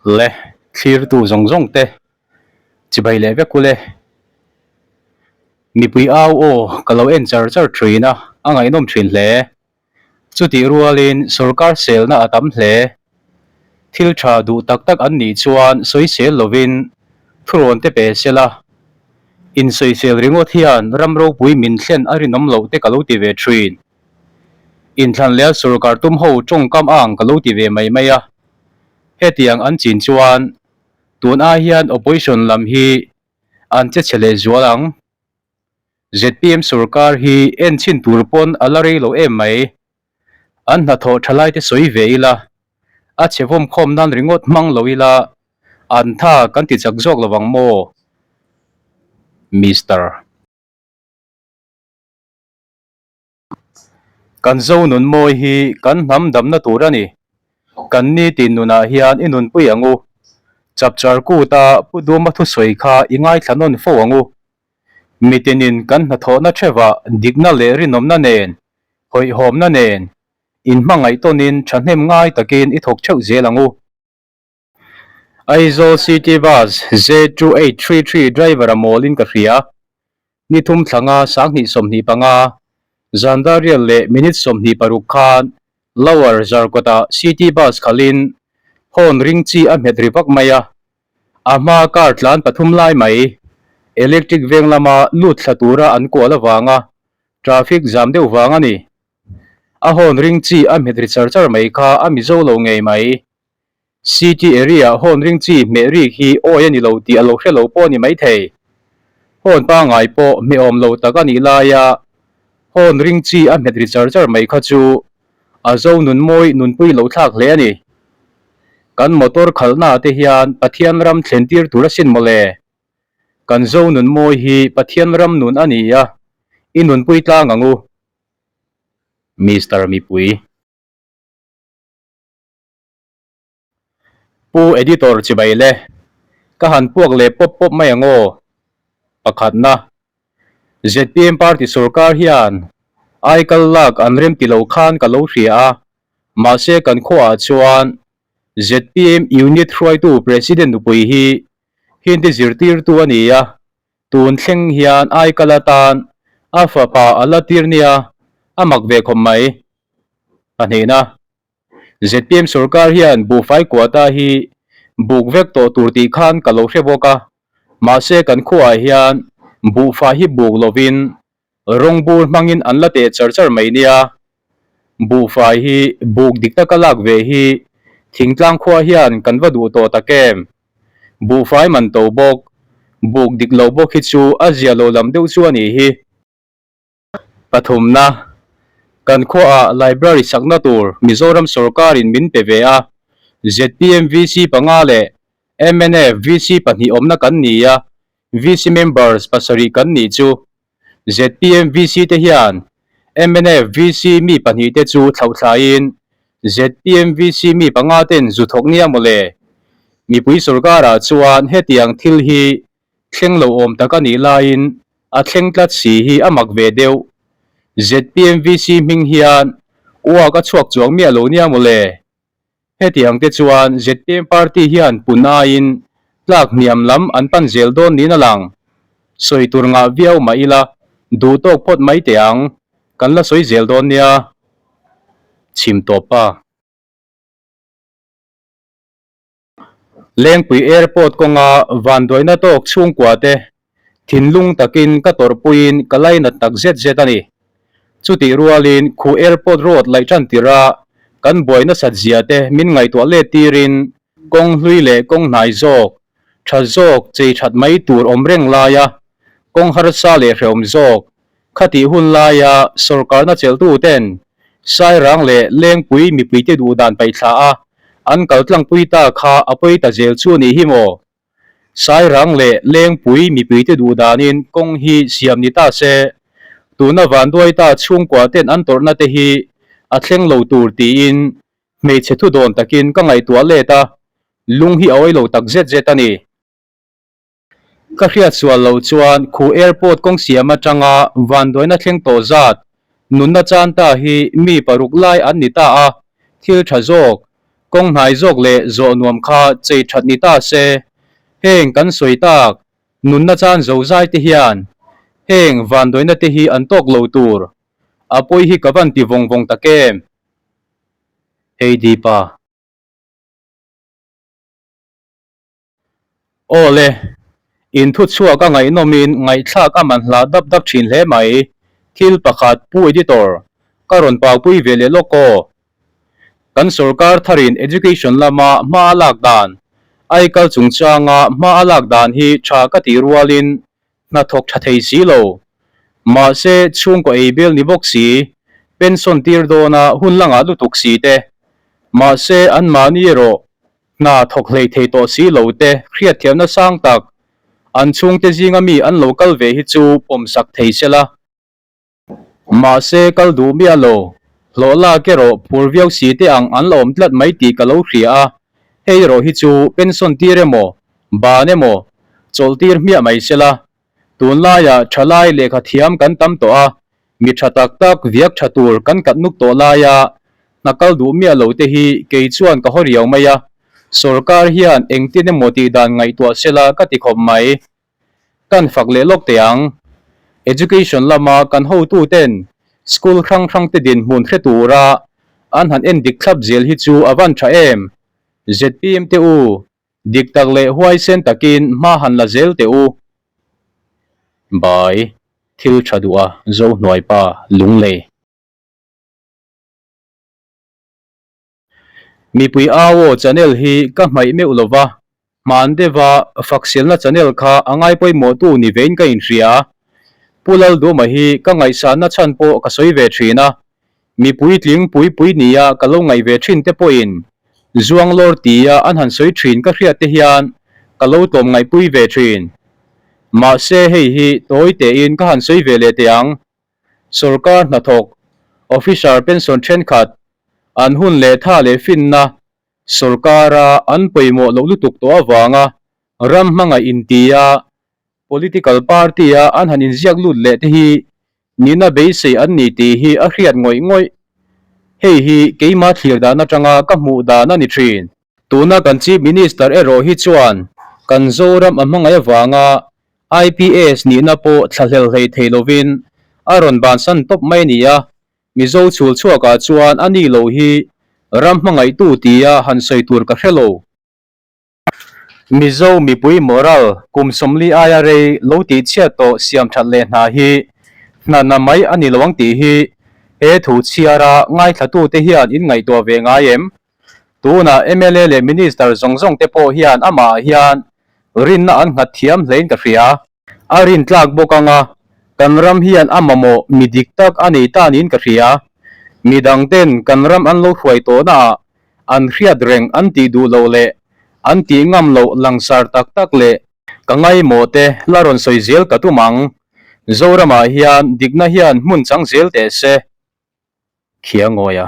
Le thlirtu zawng zawng te chibai leh vek ule. Mipui au aw ka lo en char char thin a, a ngaihnawm thin hle. Chutih rualin sorkar selna a tam hle. Thil tha duh tak tak an nih chuan sawisel lovin thurawn te pe sela. Insawisel ringawt hian ram ropui min thlen a rinawm loh te ka lo ti ve thin. Inthlan leh sorkar tum ho tawngkam a ang ka lo ti ve mai mai a. Hetiang an chin chuan tun ai hian opposition lam hi an che chhe leh zual ang. Zpm sorkar hi en chhin tur pawn a la rei lo em mai. An hnathawh thalai te sawi ve ila, a chhe vawm khawm nan ringawt hmang lo ila an tha kan ti chak zawk lo vang maw? Mister. Kan zo nun mawi hi kan hnam damna tur a ni. Kan ni tin nunah hian i nunpui ang u. Chapchar kuta Pu Duma thusawi kha i ngaithla nawn fo ang u. Mitinin kan hnathawhna thevah dikna leh rinawmna nen, hawihhawmna nen, inhmangaih tawnin thahnem ngai takin i thawk theuh zel ang u. Aizawl City Bus Z2833 driver a mawlin ka hria. Ni thum thlanga 2025, Zandarial leh minute 26 khan Lower Zarkawtah City Bus khalhin horn ring chi a hmet ri vak mai a. A hma car tlan pathum lai mai electric veng lama lut thla tura an kual avanga traffic jam deuh vang a ni. A horn ring chi a hmet ri char char mai kha a mizo lo ngei mai. City area horn ring chi hmeh rik hi awi a ni lo tih a lo hre lo pawh a ni maithei. Horn pangngai pawh hmehawm lo tak a nih laia horn ring chi a hmet ri char char mai kha chu a zo nun mawi nunpui lo thlak hle a ni. Kan motor khalhna te hian Pathian ram thlen tir tur asin mawle. Kan zo nun mawi hi Pathian ram nun a ni a, i nunpui tlang ang u. Mister Mipui. Pu Editor chibai le, ka han puak leh pawp pawp mai ang aw. Pakhatna, zpm party sorkar hian aikal lak an rem ti lo khan ka lo hria a, mahse kan khuaah chuan zpm unit hruaitu President nupui hi Hindi zirtirtu a ni a, tun thleng hian aikal atan a fapa a la tir nia, a mak ve khawp mai. Pahnihna. Zpm sorkar hian buhfai quota hi buk vek tawh tur tih khan ka lo hre bawk a, mahse kan khuaah hian buhfai hi buk lovin rawng bur hmangin an la teh char char mai nia. Buhfai hi buk dik taka lak ve hi thingtlang khua hian kan va duh tawh tak em? Buhfai man to bawk, buk dik lo bawk hi chu a zia lo lam deuh chu a nih hi. Pathumna, Kan khuaah library sakna tur Mizoram sorkarin min pe ve a, zpm VC panga leh mnf VC pahnih awmna kan ni a, VC members pasarih kan nih chu. Zpm VC te hian mnf VC mi pahnih te chu thlauhthlaiin zpm VC mi panga ten zu thawk nia mawle. Mipui sorkarah chuan hetiang thil hi Thleng lo awm tak a nih laiin a thleng tlat si hi a mak ve deuh. ZPMVC hming hian uak a chhuak chuang miah lo nia mawle. Heti ang te chuan zpm party hian pun aiin tlak hniam lam an pan zel dawn niin a lang. Sawi tur ngah viau mah ila duh tawk phawt mai teh ang, kan la sawi zel dawn nia. Chhim tawp pa. Lengpui Airport kawnga vanduaina tawk chhungkua te thinlung takin ka tawrhpuiin ka lainat tak zet zet a ni. Chutih rualin khu Airport Road laih tan tirha kan buai nasat zia te min ngaihtuah let tirin kawng hlui leh kawng hnai zawk, tha zawk chei that mai tur awm reng laia kawng harsa leh hrehawm zawk Khatih hun laia sorkarna chelhtuten Sairang leh Lengpui mipuite duhdan paihthla a an kal tlangpui ta kha a pawi ta zel chu a nih hi maw? Sairang leh Lengpui mipuite duhdanin kawng hi siam ni ta se, tuna vanduai ta chhungkua ten an tawrhna te hi a thleng lo tur tiin hmeichhe thudawn takin ka ngaihtuah let a, lung hi a awi lo tak zet zet a ni. Ka hriat sual lo chuan khu airport kawng siam atanga vanduaina thleng tawh zat nunna chan ta hi mi paruk lai an ni ta a, thil tha zawk, Kawng hnai zawk leh zawh nuam kha chei that ni ta se, heng kan sawi tak nunna chan zo zai te hian heng vanduaina te hi an tawk lo tur. A pawi hi ka van ti vawng vawng tak em? Heidi pa. Aw le, in thu chhuak a ngaihnawmin ngaihthlak a man hla dap dap thin hle mai. Thil pakhat Pu Editor, ka rawn paupui ve leh lawk aw. Kan sorkar tharin education lama hma a lak dan, aikal chungchanga hma a lak dan hi tha ka tih rualin hnathawk tha thei si lo. Mahse, chhungkaw ei bel ni bawk si, pension tir dawna hun la ngah lutuk si te. Mahse, anmahni erawh hna thawk hlei thei tawh si lo te hriatthiamna sang tak an chhungte zinga mi an lo kal ve hi chu pawmsak thei se la. Mahse, kal duh miah lo, hlawh lak erawh phur viau si te ang an la awm tlat mai tih ka lo hria a, hei erawh hi chu pension tir emaw, ban emaw, chawlh tir hmiah mai se la. Tunlaiah thalai lehkha thiam kan tam tawh a, mi tha tak tak viak tha tur kan kat nuk tawh laia hna kal duh miah lo te hi kei chuan ka haw riau mai a, sorkar hian engtin emaw tih dan ngaihtuah sela ka ti khawp mai. Kan fak leh lawk teh ang. Education lama kan hotu ten school hrang hrang te dinhmun hre tura an han en dik thlap zel hi chu a van tha em. Zpm te u Dik tak leh huaisen takin hma han la zel teh u. Bai, thil tha duh a zo hnuai pa lunglei. Mipui Aw channel hi ka hmaih meuh lova, hman deuha fakselna channel kha a ngai pawimawhtu ni vein ka inhria. Pu Lalduma hi ka ngaihsanna chhan pawh ka sawi ve thin a, Mi puitling pui pui nia ka lo ngaih ve thin te pawhin Zuang lawr tia an han sawi thin ka hriat te hian ka lo tlawm ngaihpui ve thin. Mahse hei hi tawi tein ka han sawi ve leh teh ang. Sorkar hnathawk, officer pension thenkhat, an hun leh tha leh finna sorkara an pawimawh loh lutuk tawh avanga ram hmangaih intia Political party-a an han inziak lut leh te hi nihna beisei an ni tih hi a hriat ngawih ngawih. Hei hi keima thlir dan atanga ka hmuh dan a ni thin. Tuna kan Chief Minister erawh hi chuan kan Zoram a hmangaih avanga IPS nihna pawh thlahlel hlei thei lovin a rawn bansan tawp mai a ni a, Mizo chhul chhuakah chuan a ni lo hi ram hmangaihtu tia han sawi tur ka hre lo. Mizo mipui moral kum 40 aia rei lo tih chhiat tawh siam that leh hna hi hna na mai a ni lo ang tih hi he thu chhiara ngaithlatute hian in ngaihtuah ve ngai em? Tunah mla leh Minister zawng zawng te pawh hian amah ah hian rinna an nghat thiam hlein ka hria. A rin tlak bawk anga kan ram hian a mamawh mi dik tak a nei ta niin ka hria. Mi dang ten kan ram an lo hruai tawhna ah an hriat reng an tih duh loh leh an tih ngam loh langsar tak tak leh ka ngaimawh te la rawn sawi zel ka tum ang. Zoramah hian dikna hian hmun chang zel teh se. Khiangawia.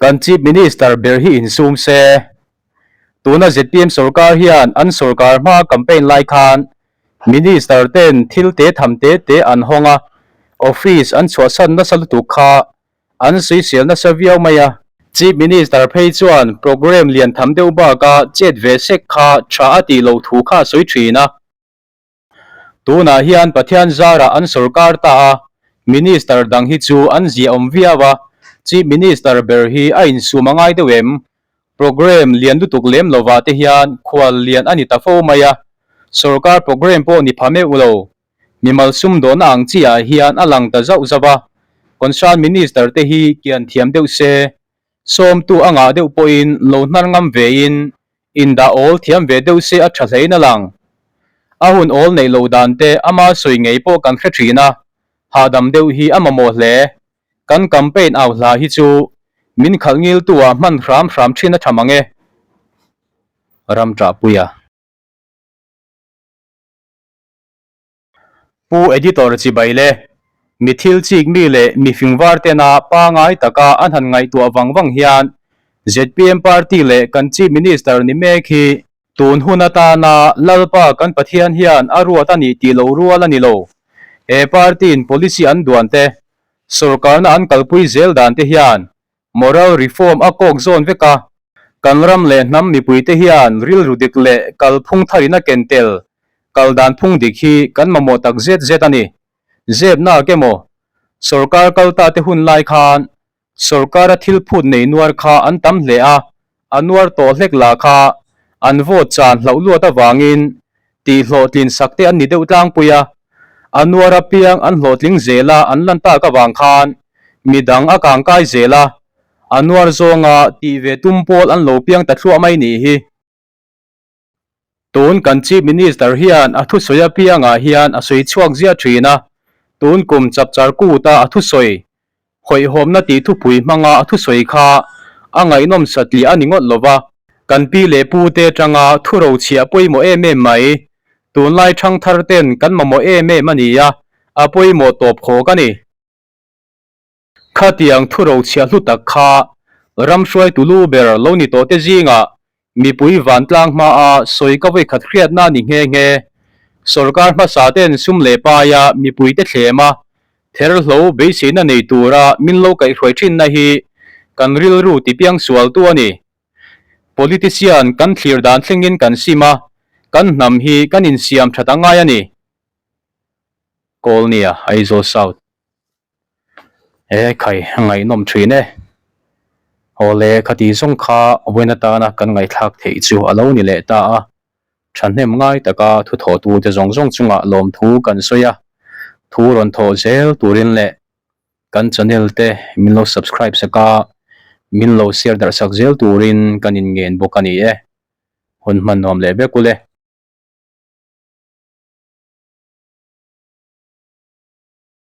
Kan Chief Minister ber hi insum se. Tuna zpm sorkar hian an sorkar hma campaign lai khan Minister ten thil te tham te te an hawng a, office an chhuahsan nasa lutuk kha an sawisel nasa viau mai a. Chief Minister phei chuan programme lian tham deuh baka chet ve sek kha tha a tih loh thu kha a sawi thin a. Tunah hian Pathian zarah an sorkar ta a, Minister dang hi chu an ziahawm viau a, Chief Minister ber hi a insum a ngai deuh em? Programme lian lutuk lem lovah te hian khual lian a ni ta fo mai a, sorkar programme pawh ni pha meuh lo. Mimal sumdawhna ang chi ah hian a lang ta zauh zauh a, Concern Minister te hi kian thiam deuh se, sawmtu a ngah deuh pawhin lo hnar ngam vein Indah awl thiam ve deuh se a tha hlein a lang. A hun awl neih loh dan te ama sawi ngei pawh kan hre thin a, hahdam deuh hi a mamawh hle. Kan campaign au hla hi chu min khalh ngiltu ah hman hram hram thin a tha mang e. Ram Ṭahpuia. Pu Editor chibai le, mi thil chik mi leh mi fingvar tena pangai taka an han ngaihtuah vang vang hian zpm party leh kan Chief Minister ni mek hi tun hun atana Lalpa kan Pathian hian a ruat a nih tih lo rual a ni lo. He party in policy an duan te. Sorkarna an kalpui zel dan te hian moral reform a kawk zawn vek a, kan ram leh hnam mipuite hian rilru dik leh kalphung tharin a ken tel kal dan phung dik hi kan mamawh tak zet zet a ni. Zepnak emaw sorkar kalta te hun lai khan sorkara thil phut nei nuar kha an tam hle a, a nuar tawh hlek lah kha an vote chan hlauh luat avangin tih hlawhtlin sak te an ni deuh tlangpui a, a nuar apiang an hlawhtling zel a an lan tak avang khan midang a kangkai zel a, a nuar zawnga tih ve tum pawl an lo piang ta thluah mai nih hi. Tun kan Chief Minister hian a thusawi apiangah hian a sawi chhuak ziah thin a, tun kum chapchar kuta a thusawi hawihhawmna tih thupui hmanga a thusawi kha a ngaihnawm satliah a ni ngawt lo va. Kan pi leh pu te atanga thu rochhiah pawimawh em em mai, tunlai thangthar ten kan mamawh em em a ni a, a pawimawh tawp khawk a ni. Khatiang thu rochhiah hlu tak kha ram hruaitu lu ber lo ni tawh te zingah mipui vantlang hmaa sawi ka vawikhat hriatna a ni nghe nghe. Sorkar hmasa ten sum leh paia mipuite thlem a, therhlo beiseina nei tura min lo kaihhruai thinna hi kan rilru tipiang sualtu a ni. Politician kan thlir dan thlengin kan sim a, kan hnam hi kan insiam that a ngai a ni. Kawlnia, Aizawl South. He khai a ngaihnawm thin e. Awle khati zawng kha vawiin atana kan ngaihthlak theih chu a lo ni leh ta a. Thahnem ngai taka thu thawhtute zawng zawng chungah lawmthu kan sawi a, thu rawn thawh zel turin leh kan channel te min lo subscribe sak a, min lo share darh sak zel turin kan inngen bawk a ni e. Hun hmannuam leh vek ule.